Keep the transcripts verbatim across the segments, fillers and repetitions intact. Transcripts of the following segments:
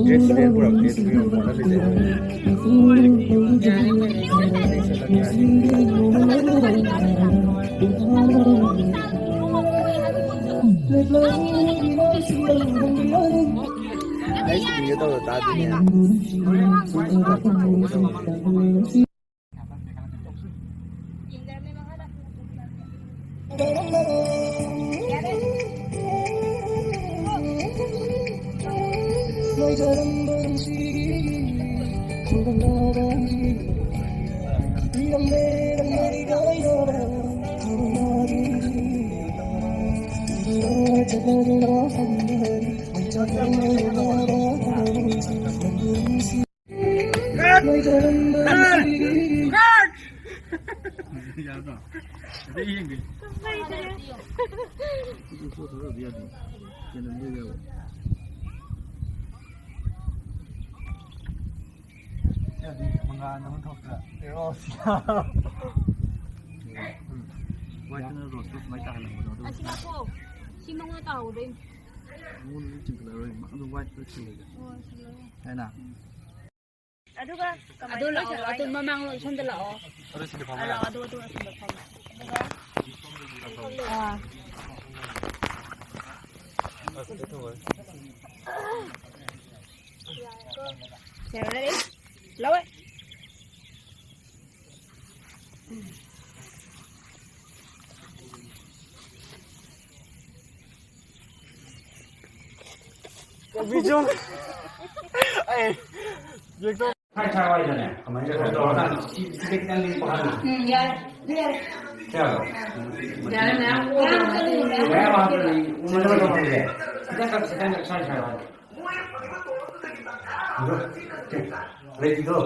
Date seven ꯄꯨꯔꯛ, date three ꯑꯃꯨꯛ ꯍꯣꯠꯅꯁꯤꯁꯦ꯫ ꯑꯩ ꯁꯤꯒꯦ ꯇꯧꯔ ꯇꯥꯗꯣꯏꯅꯦ꯫ ꯃꯉꯥꯜ ꯑꯃ ꯊꯣꯛꯇ꯭ꯔꯥ? ꯍꯦꯔꯣ ꯁꯤꯅ꯫ ꯎꯝ꯫ ꯋꯥꯏꯠꯇꯅ ꯔꯣꯁꯇꯣ ꯁꯨꯃꯥꯏꯅ ꯇꯥꯍꯜꯂꯝꯕꯗꯣ, ꯑꯗꯨꯒ ꯑꯁꯤ ꯂꯥꯛꯈꯣ꯫ ꯁꯤ ꯃꯉꯣꯟꯗ ꯇꯥꯍꯧꯗꯣꯏꯅꯤ꯫ ꯃꯉꯣꯟꯗꯗꯤ ꯆꯤꯡꯈꯠꯂꯔꯣꯏ, ꯑꯗꯨ ꯋꯥꯏꯠꯇ ꯁꯤꯜꯂꯒꯦ꯫ ꯑꯣ, ꯁꯤꯜꯂꯣ꯫ ꯌꯥꯏꯅ? ꯑꯗꯨꯒ ꯑꯗꯨ ꯀꯃꯥꯏꯅ ꯂꯥꯛꯑꯣ, ꯇꯧꯁꯦ ꯑꯗꯨ ꯍꯥꯏꯅꯣ? ꯃꯃꯥꯡꯂꯣꯝ ꯁꯣꯝꯗ ꯂꯥꯛꯑꯣ꯫ ꯑꯗꯨ ꯁꯤꯗ ꯐꯝꯃꯣ꯫ ꯑꯥ, ꯂꯥꯛꯑꯣ, ꯑꯗꯨ, ꯑꯗꯨ ꯑꯁꯣꯝꯗ ꯐꯝꯃꯣ꯫ ꯑꯗꯨꯒ ꯑꯥ꯫ ꯑꯁ, ꯀꯩꯗꯧꯔꯦ? ꯌꯥꯔꯦ꯫ ꯂꯧꯋꯦ꯫ ꯀꯣꯕꯤꯖꯣ꯫ ꯑꯩ ꯌꯦꯡꯊꯣꯛ-꯫ ꯁꯥꯏ ꯁꯥꯏ ꯋꯥꯏꯗꯅꯦ, ꯀꯃꯥꯏꯅ ꯇꯧꯔꯒ ꯁꯤ, ꯁꯤꯗ ꯈꯤꯇꯪ ꯂꯦꯡꯕ ꯍꯥꯟꯅ꯫ ꯎꯝ, ꯌꯥꯔꯦ꯫ ꯌꯥꯔꯦ꯫ ꯌꯥꯔꯕꯣ? ꯌꯥꯔꯦ, ꯃꯌꯥꯝ ꯑꯣꯜꯂꯦ꯫ ꯃꯌꯥꯝ ꯍꯥꯞꯄꯗꯤ ꯎꯅꯗꯕ ꯇꯧꯍꯜꯂꯦ꯫ ꯈꯤꯇꯪꯈꯛ, ꯈꯤꯇꯪꯈꯛ ꯁꯥꯏ ꯁꯥꯏ ꯋꯥꯏ꯫ ꯂꯩꯇ꯭ꯔꯤꯗꯣ?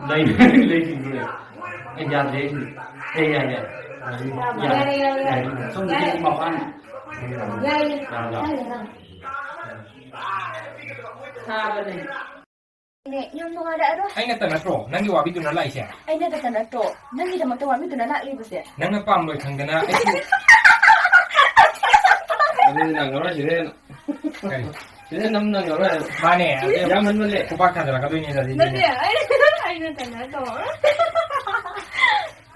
ꯂꯩ-, ꯂꯩꯇ꯭ꯔꯤꯗꯣ꯫ ꯑꯩ ꯌꯥꯗ꯭ꯔꯦ, ꯑꯩ ꯌꯥꯗ꯭ꯔꯦ꯫ ꯌꯥꯔꯦ, ꯌꯥꯔꯦ, ꯌꯥꯔꯦ꯫ ꯁꯣꯝꯗ ꯌꯥꯔꯦ꯫ ꯃꯄꯥꯟ꯫ ꯌꯥꯏꯌꯦ꯫ ꯌꯥꯔꯕ? ꯁꯥꯏꯗꯅ꯫ ꯁꯥꯕꯅꯦ꯫ ꯅꯦ, ꯌꯥꯝ ꯅꯨꯡꯉꯥꯏꯔꯛꯑꯔꯣꯏ꯫ ꯑꯩꯅꯇ ꯅꯠꯇ꯭ꯔꯣ ꯅꯪꯒꯤ ꯋꯥꯕꯤꯗꯨꯅ ꯂꯥꯛꯏꯁꯦ? ꯑꯩꯅꯇ ꯅꯠꯇ꯭ꯔꯣ ꯅꯪꯒꯤꯗꯃꯛꯇ ꯋꯥꯕꯤꯗꯨꯅ ꯂꯥꯛꯂꯤꯕꯁꯦ? ꯅꯪꯅ ꯄꯥꯝꯂꯣꯏ ꯈꯪꯗꯅ ꯑꯩꯁꯨ ꯑꯗꯨꯗꯤ ꯅꯪꯉꯔꯣꯏ, ꯁꯤꯗꯩ ꯍꯦꯟꯅ꯫ ꯀꯔꯤ? ꯁꯤꯗꯩ ꯍꯦꯟꯅ ꯅꯝ ꯅꯪꯉꯔꯣꯏ ꯍꯥꯏꯕ꯫ ꯃꯥꯅꯦ, ꯑꯗꯩ ꯌꯥꯝꯃꯟꯃꯜꯂꯦ꯫ ꯈꯨꯄꯥꯛ ꯊꯥꯖꯤꯜꯂꯛꯀꯗꯣꯏꯅꯦ ꯑꯗꯨꯗꯤ꯫ ꯅꯠꯇꯦ, ꯑꯩ, ꯑꯩꯅ ꯀꯩꯅꯣ ꯇꯧ-,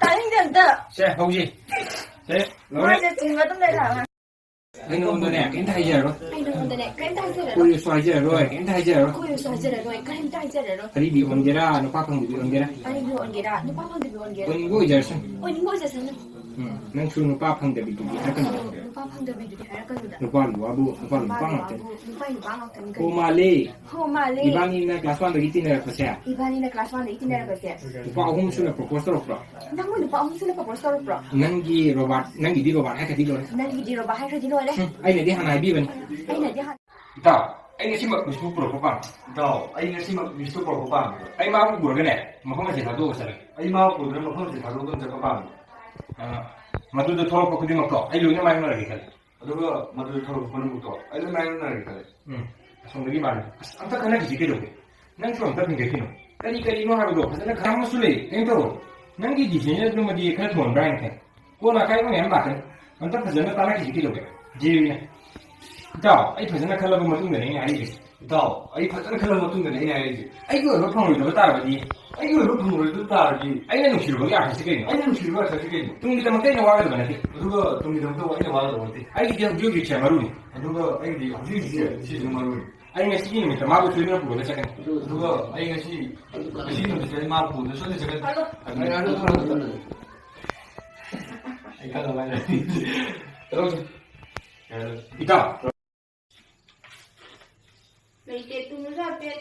ꯇꯥꯅꯤꯡꯗꯦ ꯑꯝꯇ꯫ ꯁꯦ, ꯍꯧꯖꯤ꯫ ꯁꯦ, ꯂꯧꯔꯦ꯫ ꯃꯥꯁꯦ ꯆꯤꯡꯕ ꯑꯗꯨꯝ ꯂꯩꯔꯦ ꯍꯥꯏꯕ꯫ ꯑꯩ ꯅꯉꯣꯟꯗꯅꯦ ꯀꯩꯝꯇ ꯍꯥꯏꯖꯔꯔꯣꯏ꯫ ꯑꯩ ꯅꯉꯣꯟꯗꯅꯦ ꯀꯩꯝꯇ ꯍꯥꯏꯖꯔꯔꯣꯏ꯫ ꯀꯣꯏꯔꯁꯨ ꯍꯥꯏꯖꯔꯔꯣꯏ, ꯀꯩꯝꯇ ꯍꯥꯏꯖꯔꯔꯣꯏ꯫ ꯀꯣꯏꯔꯁꯨ ꯍꯥꯏꯖꯔꯔꯣꯏ, ꯀꯔꯤꯝꯇ ꯍꯥꯏꯖꯔꯔꯣꯏ꯫ ꯑꯔꯤꯕꯤ ꯑꯣꯟꯒꯦꯔꯥ, ꯅꯨꯄꯥ ꯐꯪꯗꯕꯤ ꯑꯣꯟꯒꯦꯔꯥ? ꯑꯔꯤꯕꯤ ꯑꯣꯟꯒꯦꯔꯥ, ꯅꯨꯄꯥ ꯐꯪꯗꯕꯤ ꯑꯣꯟꯒꯦꯔꯥ? ꯑꯣꯏꯅꯤꯡꯕ ꯑꯣꯏꯖꯔꯁꯅꯨ꯫ ꯑꯣꯏꯅꯤꯡꯕ ꯑꯣꯏꯖꯁꯅꯨ꯫ ꯎꯝ, ꯅꯪꯁꯨ ꯅꯨꯄꯥ ꯐꯪꯗꯕꯤꯗꯨꯗꯤ ꯍꯥꯏꯔꯛꯀꯅꯨ꯫ ꯅꯨꯄꯥ ꯐꯪꯗꯕꯤꯗꯨꯗꯤ ꯍꯥꯏꯔꯛꯀꯅꯨꯗ꯫ ꯅꯨꯄꯥꯒꯤ ꯋꯥꯕꯨ, ꯅꯨꯄꯥꯒꯤ ꯅꯨꯄꯥ ꯅꯨꯄꯥꯒꯤ ꯉꯥꯛꯇꯅꯤ꯫ ꯋꯥꯕꯨ, ꯅꯨꯄꯥꯒꯤ ꯅꯨꯄꯥ ꯉꯥꯛꯇꯅꯤ ꯀꯩꯅꯣ꯫ ꯍꯣ, ꯃꯥꯜꯂꯦ꯫ ꯍꯣ, ꯃꯥꯜꯂꯦ꯫ ꯏꯕꯥꯅꯤꯅ class one ꯗꯒꯤ ꯇꯤꯟꯅꯔꯛꯄꯁꯦ꯫ ꯏꯕꯥꯅꯤꯅ class one ꯗꯒꯤ ꯇꯤꯟꯅꯔꯛꯄꯁꯦ꯫ ꯅꯨꯄꯥ ꯑꯍꯨꯝ ꯁꯨꯅ propose ꯇꯧꯔꯛꯄ꯭ꯔꯣ? ꯅꯪꯕꯨ ꯅꯨꯄꯥ ꯑꯍꯨꯝ ꯁꯨꯅ propose ꯇꯧꯔꯛꯄ꯭ꯔꯣ? ꯅꯪꯒꯤ ꯔꯣꯕꯥꯔꯠ, ꯅꯪꯒꯤꯗꯤ ꯔꯣꯕꯥꯔꯠ ꯍꯥꯏꯈ꯭ꯔꯗꯤ ꯂꯣꯏꯔꯦ꯫ ꯅꯪꯒꯤꯗꯤ ꯔꯣꯕꯥꯔꯠ ꯍꯥꯏꯈ꯭ꯔꯗꯤ ꯂꯣꯏꯔꯦ꯫ ꯎꯝ, ꯑꯩꯅꯗꯤ ꯍꯥꯟꯅ ꯍꯥꯏꯕꯤꯕꯅꯤ꯫ ꯑꯩꯅꯗꯤ ꯍꯥꯟ- ꯏꯇꯥꯎ, ꯑꯩ ꯉꯁꯤꯃꯛ ꯃꯤꯁꯄꯨ ꯄꯨꯔꯛꯄ ꯄꯥꯝꯃꯤ꯫ ꯏꯇꯥꯎ, ꯑꯩ ꯉꯁꯤꯃꯛ ꯃꯤꯁꯄꯨ ꯄꯨꯔꯛꯄ ꯄꯥꯝꯃꯤ꯫ ꯑꯩ ꯃꯥꯕꯨ ꯄꯨꯔꯒꯅꯦ, ꯃꯐꯝ ꯑꯁꯤ ꯊꯥꯗꯣꯛꯑꯒ ꯆꯠꯂꯒꯦ꯫ ꯑꯩ ꯃꯥꯕꯨ ꯄꯨꯔꯒ ꯃꯐꯝ ꯑꯁꯤ ꯊꯥꯗꯣꯛꯑꯒ ꯆꯠꯄ ꯄꯥꯝꯃꯤ꯫ ꯑ, ꯃꯗꯨꯗ ꯊꯣꯛꯂꯛꯄ ꯈꯨꯗꯤꯡꯃꯛꯇꯣ ꯑꯩ ꯂꯣꯏꯅ ꯃꯥꯏꯌꯣꯛꯅꯔꯒꯦ ꯈꯜꯂꯤ꯫ ꯑꯗꯨꯒ ꯃꯗꯨꯗ ꯊꯣꯛꯂꯛꯄ ꯄꯨꯝꯅꯃꯛꯇꯣ ꯑꯩ ꯂꯣꯏ ꯃꯥꯏꯌꯣꯛꯅꯔꯒꯦ ꯈꯜꯂꯤ꯫ ꯎꯝ, ꯑꯁꯣꯝꯗꯒꯤ ꯃꯥꯜꯂꯦ꯫ ꯑꯁ, ꯑꯝꯇ ꯈꯟꯅꯈꯤꯁꯤ ꯀꯩꯗꯧꯒꯦ? ꯅꯪꯁꯨ ꯑꯝꯇ ꯐꯤꯡꯒꯠꯈꯤꯅꯨ꯫ ꯀꯔꯤ ꯀꯔꯤꯅꯣ ꯍꯥꯏꯕꯗꯣ ꯐꯖꯅ ꯈꯪꯕꯁꯨ ꯂꯩ꯫ ꯀꯩꯝ ꯇꯧꯔꯣ꯫ ꯅꯪꯒꯤ decision ꯑꯗꯨꯃꯗꯤ ꯈꯔ ꯊꯨꯍꯟꯕ꯭ꯔꯥ ꯍꯥꯏꯅ ꯈꯜꯂꯤ꯫ ꯀꯣꯟꯅ ꯑꯀꯥꯏꯕ ꯃꯌꯥꯝ ꯂꯥꯛꯀꯅꯤ꯫ ꯑꯝꯇ ꯐꯖꯅ ꯇꯥꯟꯅꯈꯤꯁꯤ ꯀꯩꯗꯧꯒꯦ? ꯖꯦꯔꯤꯅ꯫ ꯏꯇꯥꯎ, ꯑꯩ ꯐꯖꯅ ꯈꯜꯂꯕ ꯃꯇꯨꯡꯗꯅꯦ ꯑꯩꯅ ꯍꯥꯏꯔꯤꯁꯦ꯫ ꯏꯇꯥꯎ, ꯑꯩ ꯐꯖꯅ ꯈꯜꯂꯕ ꯃꯇꯨꯡꯗꯅꯦ ꯑꯩꯅ ꯍꯥꯏꯔꯤꯁꯦ꯫ ꯑꯩꯒꯤ ꯑꯣꯏꯕ ꯐꯪꯂꯣꯏꯗꯕ ꯇꯥꯔꯕꯗꯤ? ꯑꯩꯒꯤ ꯑꯣꯏꯕ ꯐꯪꯂꯣꯏꯗꯕ ꯇꯥꯔꯗꯤ? ꯑꯩꯅ ꯅꯨꯡꯁꯤꯔꯨꯕꯒꯤ ꯑꯥꯔꯊꯁꯤ ꯀꯩꯅꯣ? ꯑꯩꯅ ꯅꯨꯡꯁꯤꯔꯨꯕꯒꯤ ꯑꯥꯔꯊꯁꯤ ꯀꯩꯅꯣ? ꯇꯨꯡꯒꯤꯗꯃꯛꯇ ꯑꯩꯅ ꯋꯥꯒꯗꯕ ꯅꯠꯇꯦ꯫ ꯑꯗꯨꯒ ꯇꯨꯡꯒꯤꯗꯃꯛꯇ ꯑꯩꯅ ꯋꯥꯒꯗꯕ ꯅꯠꯇꯦ꯫ ꯑꯩꯒꯤꯗꯤ ꯍꯧꯖꯤꯛ ꯍꯧꯖꯤꯛꯁꯦ ꯃꯔꯨꯅꯤ꯫ ꯑꯗꯨꯒ ꯑꯩꯒꯤꯗꯤ ꯍꯧꯖꯤꯛ ꯍꯧꯖꯤꯛꯁꯦ ꯁꯤꯁꯤꯅ ꯃꯔꯨꯅꯤ꯫ ꯑꯩ ꯉꯁꯤꯒꯤ ꯅꯨꯃꯤꯠꯇ ꯃꯥꯕꯨ ꯁꯣꯏꯗꯅ ꯄꯨꯔꯒ ꯆꯠꯀꯅꯤ꯫ ꯑꯗꯨꯒ ꯑꯩ ꯉꯁꯤ, ꯉꯁꯤ ꯅꯨꯃꯤꯠꯁꯤꯗ ꯑꯩ ꯃꯥꯕꯨ ꯄꯨꯗꯅ ꯁꯣꯏꯗꯅ ꯆꯠꯀꯅꯤ꯫ ꯑꯩ ꯈꯪꯉꯕ ꯍꯥꯏꯅ꯫ ꯏꯇꯥꯎ꯫ ꯂꯩꯇꯦ, ꯇꯨꯡꯗꯁꯨ ꯍꯥꯏꯐꯦꯠ,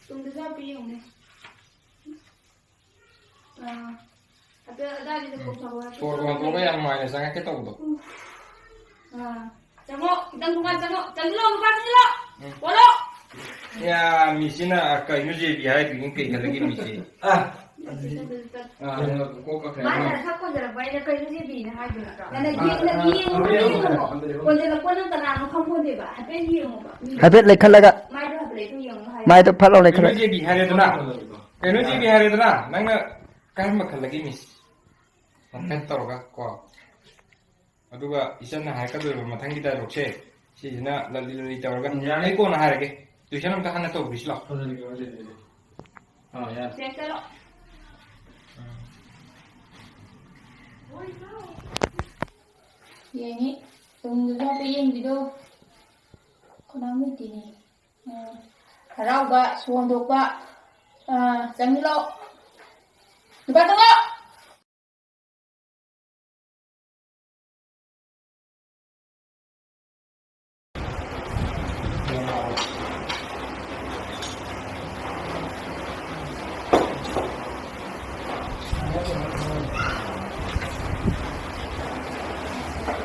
ꯇꯨꯡꯗꯁꯨ ꯍꯥꯏꯐꯦꯠ ꯌꯦꯡꯉꯨꯅꯦ꯫ ꯑꯥ, ꯍꯥꯏꯐꯦꯠ ꯑꯗꯥꯏꯗꯨꯗ ꯎꯝ꯫ ꯀꯣꯛ ꯊꯥꯕ ꯍꯥꯏꯐꯦꯠ ꯁꯣꯔꯒ ꯆꯪꯉꯒ ꯍꯣꯟꯗꯣꯛꯑꯒ ꯌꯦꯡꯉꯨ꯫ ꯌꯥꯝ ꯅꯨꯡꯉꯥꯏꯅ ꯆꯪꯉꯛꯀꯦ ꯇꯧꯕꯗꯣ꯫ ꯑꯥ, ꯆꯪꯉꯣ, ꯈꯤꯇꯪ ꯅꯨꯡꯉꯥꯏ ꯆꯪꯉꯣ꯫ ꯆꯪꯁꯤꯜꯂꯣ, ꯅꯨꯄꯥ ꯆꯪꯁꯤꯜꯂꯣ꯫ ꯎꯝ꯫ ꯑꯣꯜꯂꯣ꯫ ꯌꯥ, ꯃꯤꯁꯤꯅ ꯀꯩꯅꯣ ꯖꯦꯕꯤ ꯍꯥꯏꯗꯨꯒꯤ ꯀꯩ ꯈꯜꯂꯒꯦ ꯃꯤꯁꯤ? ꯑꯥ꯫ ꯑꯥ, ꯀꯩꯅꯣ, ꯀꯣꯛ ꯀꯛꯈ꯭ꯔꯦ꯫ ꯃꯥꯅ ꯅꯁꯥ ꯀꯣꯟꯖꯔꯛꯄ ꯑꯩꯅ ꯀꯩꯅꯣ ꯖꯦꯕꯤꯅ ꯍꯥꯏꯗꯨꯅ? ꯅꯪ ꯑꯥ, ꯌꯦꯡ-, ꯅꯪ ꯑꯥ, ꯌꯦꯡꯉꯣ, ꯑꯥ, ꯌꯦꯡꯉꯣ꯫ ꯀꯣꯟꯖꯔꯛꯄ ꯅꯪ ꯀꯅꯥꯅꯣ ꯈꯪꯄꯣꯟꯇꯦꯕ꯫ ꯍꯥꯏꯐꯦꯠ ꯌꯦꯡꯉꯣꯕ꯫ ꯃꯤ ꯍꯥꯏꯐꯦꯠ ꯂꯩꯈꯠꯂꯒ꯫ ꯃꯥꯏꯗꯣ ꯍꯥꯏꯐꯦꯠ ꯂꯩꯈꯠ ꯌꯦꯡꯉꯣ ꯍꯥꯏꯌꯣ꯫ ꯃꯥꯏꯗꯣ ꯐꯠ ꯂꯥꯎ ꯂꯩꯈꯠꯂꯒ꯫ ꯀꯩꯅꯣ ꯖꯦꯕꯤ ꯍꯥꯏꯔꯦꯗꯅ? ꯀꯩꯅꯣ ꯖꯦꯕꯤ ꯍꯥꯏꯔꯦꯗꯅ? ꯅꯪꯅ ꯀꯔꯝꯕ ꯈꯜꯂꯒꯦ ꯃꯤꯁ? ꯍꯥꯏꯐꯦꯠ ꯇꯧꯔꯒ ꯀꯣ꯫ ꯑꯗꯨꯒ ꯏꯆꯟꯅ ꯍꯥꯏꯔꯛꯀꯗꯣꯏꯕ ꯃꯊꯪꯒꯤ ꯗꯥꯏꯂꯣꯛꯁꯦ, ꯁꯤꯁꯤꯅ ꯂꯜꯂꯤ ꯂꯜꯂꯤ ꯇꯧꯔꯒ꯫ ꯎꯝ, ꯌꯥꯔꯦ꯫ ꯑꯩ ꯀꯣꯟꯅ ꯍꯥꯏꯔꯒꯦ, ꯇꯨꯏꯁꯟ ꯑꯝꯇ ꯍꯥꯟꯅ ꯇꯧꯕꯤꯁꯤ ꯂꯥꯎ꯫ ꯍꯣꯏ, ꯍꯣꯏ, ꯍꯣꯏ, ꯍꯣꯏ, ꯍꯣꯏ꯫ ꯑꯥ, ꯌꯥꯔꯦ꯫ ꯆꯦ, ꯆꯠꯂꯣ꯫ ꯎꯝ꯫ ꯌꯦꯡꯉꯤ, ꯇꯨꯡꯗꯁꯨ ꯍꯥꯏꯐꯦꯠ ꯌꯦꯡꯕꯤꯗꯣ꯫ ꯈꯨꯅꯥꯎ ꯅꯨꯡꯇꯤꯅꯤ꯫ ꯎꯝ꯫ ꯍꯔꯥꯎꯕ, ꯁꯣꯟꯗꯣꯛꯄ꯫ ꯑꯥ, ꯆꯪꯁꯤꯜꯂꯣ꯫ ꯅꯨꯄꯥ ꯆꯪꯉꯣ!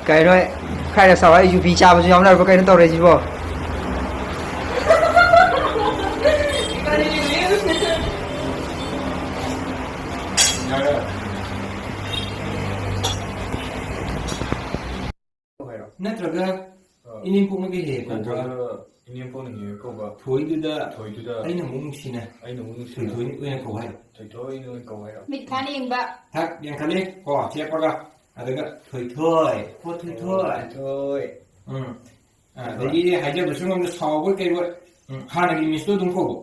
ꯀꯩꯅꯣ, ꯈꯥꯏꯅ ꯁꯥꯎ ꯍꯥꯏ ꯌꯨꯕꯤ ꯆꯥꯕꯁꯨ ꯌꯥꯎꯅꯔꯕ ꯀꯩꯅꯣ ꯇꯧꯔꯛꯏꯁꯤꯕꯣ? ꯅꯠꯇ꯭ꯔꯒ ꯑ, ꯏꯅꯦꯝꯄꯣꯛꯅ ꯀꯩ ꯍꯦꯛ ꯀꯧꯕ? ꯅꯠꯇ꯭ꯔꯒ ꯏꯅꯦꯝꯄꯣꯛꯅ ꯍꯦꯛ ꯀꯧꯕ? ꯊꯣꯏꯗꯨꯗ ꯊꯣꯏꯗꯨꯗ ꯑꯩꯅ ꯑꯃꯨꯛ ꯅꯨꯡꯁꯤꯅ ꯑꯩꯅ ꯑꯃꯨꯛ ꯅꯨꯡꯁꯤꯅ ꯊꯣꯏꯊꯣꯏ ꯑꯣꯏꯅ ꯀꯧ ꯍꯥꯏꯔꯣ? ꯊꯣꯏꯊꯣꯏ ꯑꯣꯏꯅ ꯀꯧ ꯍꯥꯏꯔꯣ? ꯃꯤꯠ ꯈꯥꯅ ꯌꯦꯡꯕ꯫ ꯊꯛ ꯌꯦꯡꯈꯠꯂꯤ ꯀꯣ, ꯊꯦꯛꯄꯒ꯫ ꯑꯗꯨꯒ ꯊꯣꯏꯊꯣꯏ꯫ ꯀꯣ ꯊꯣꯏꯊꯣꯏ꯫ ꯊꯣꯏꯊꯣꯏ꯫ ꯎꯝ꯫ ꯑ, ꯑꯗꯒꯤ ꯍꯥꯏꯖꯕꯁꯨ ꯉꯝꯗ ꯁꯥꯎꯕ ꯀꯩꯕ꯫ ꯎꯝ, ꯍꯥꯟꯅꯒꯤ ꯃꯤꯁꯇꯣ ꯑꯗꯨꯝ ꯀꯧꯕ꯫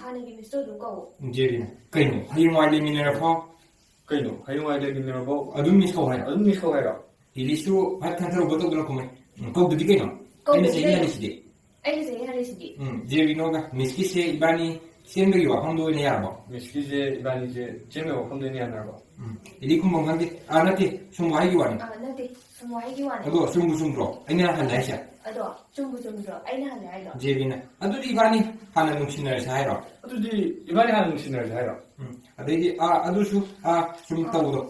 ꯍꯥꯟꯅꯒꯤ ꯃꯤꯁꯇꯣ ꯑꯗꯨꯝ ꯀꯧ꯫ ꯖꯦꯔꯤꯅ꯫ ꯀꯩꯅꯣ? ꯍꯌꯦꯡꯋꯥꯏ ꯂꯩꯃꯤꯟꯅꯔꯐꯥꯎ? ꯀꯩꯅꯣ? ꯍꯌꯦꯡꯋꯥꯏ ꯂꯩꯃꯤꯟꯅꯔꯐꯥꯎ? ꯑꯗꯨꯝ ꯃꯤꯁ ꯀꯧ ꯍꯥꯏ? ꯑꯗꯨꯝ ꯃꯤꯁ ꯀꯧ ꯍꯥꯏꯔꯣ? ꯏꯂꯤꯁꯁꯨ ꯍꯥꯏ ꯈꯟꯊꯔꯨꯕ ꯇꯧꯗꯅ ꯈꯨꯝꯃꯦ꯫ ꯎꯝ, ꯀꯧꯗꯗꯤ ꯀꯩꯅꯣ? ꯀꯧꯗꯗꯤ ꯑꯩꯅ ꯆꯍꯤ ꯀꯩꯅꯣ? ꯍꯜꯂꯤꯁꯤꯗꯤ꯫ ꯑꯩꯅ ꯆꯍꯤ ꯍꯜꯂꯤꯁꯤꯗꯤ꯫ ꯎꯝ, ꯖꯦꯔꯤꯅꯣꯒ ꯃꯤꯁꯀꯤꯁꯦ ꯏꯕꯥꯅꯤ ꯁꯦꯝꯕꯒꯤ ꯋꯥꯐꯝꯗꯣ ꯑꯣꯏꯅ ꯌꯥꯔꯕꯣ? ꯃꯤꯁꯀꯤꯁꯦ ꯏꯕꯥꯅꯤꯁꯦ ꯁꯦꯝꯕꯒꯤ ꯋꯥꯐꯝꯗꯣ ꯑꯣꯏꯅ ꯌꯥꯅꯔꯕꯣ? ꯎꯝ, ꯏꯗꯤ ꯈꯨꯝꯕꯝ ꯈꯪꯗꯦ꯫ ꯑꯥ, ꯅꯠꯇꯦ, ꯁꯨꯝ ꯋꯥꯍꯩꯒꯤ ꯋꯥꯅꯤ꯫ ꯑꯥ, ꯅꯠꯇꯦ, ꯁꯨꯝ ꯋꯥꯍꯩꯒꯤ ꯋꯥꯅꯤ꯫ ꯑꯗꯣ ꯆꯨꯝꯕꯨ ꯆꯨꯝꯗ꯭ꯔꯣ ꯑꯩꯅ ꯍꯜꯂꯦ ꯍꯥꯏꯁꯦ? ꯑꯗꯣ ꯆꯨꯝꯕꯨ ꯆꯨꯝꯗ꯭ꯔꯣ ꯑꯩꯅ ꯍꯜꯂꯦ ꯍꯥꯏꯗꯣ? ꯖꯦꯕꯤꯅ꯫ ꯑꯗꯨꯗꯤ ꯏꯕꯥꯅꯤ ꯍꯥꯟꯅ ꯅꯨꯡꯁꯤꯅꯔꯁꯦ ꯍꯥꯏꯔꯣ? ꯑꯗꯨꯗꯤ ꯏꯕꯥꯅꯤ ꯍꯥꯟꯅ ꯅꯨꯡꯁꯤꯅꯔꯁꯦ ꯍꯥꯏꯔꯣ? ꯎꯝ꯫ ꯑꯗꯩꯗꯤ, ꯑꯥ, ꯑꯗꯨꯁꯨ, ꯑꯥ, ꯁꯨꯝ ꯑꯥ꯫ ꯇꯧꯕꯗꯣ꯫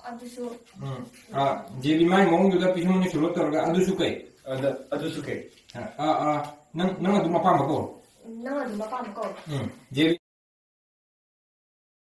ꯑꯗꯨꯁꯨ꯫ ꯎꯝ꯫ ꯑꯥ, ꯖꯦꯕꯤ ꯃꯥꯏ ꯃꯑꯣꯡꯗꯨꯗ ꯄꯤꯁꯨꯝ ꯑꯅꯤ ꯁꯨꯔꯣ ꯇꯧꯔꯒ ꯑꯗꯨꯁꯨ ꯀꯩ? ꯑꯗ-, ꯑꯗꯨꯁꯨ ꯀꯩ? ꯑꯥ, ꯑꯥ, ꯅꯪ, ꯅꯪ ꯑꯗꯨꯝ ꯑꯄꯥꯝꯕ ꯀꯧꯔꯣ꯫ ꯅꯪ ꯑꯗꯨꯝ ꯑꯄꯥꯝꯕ ꯀꯧꯔꯣ꯫ ꯎꯝ꯫ ꯖꯦꯕꯤ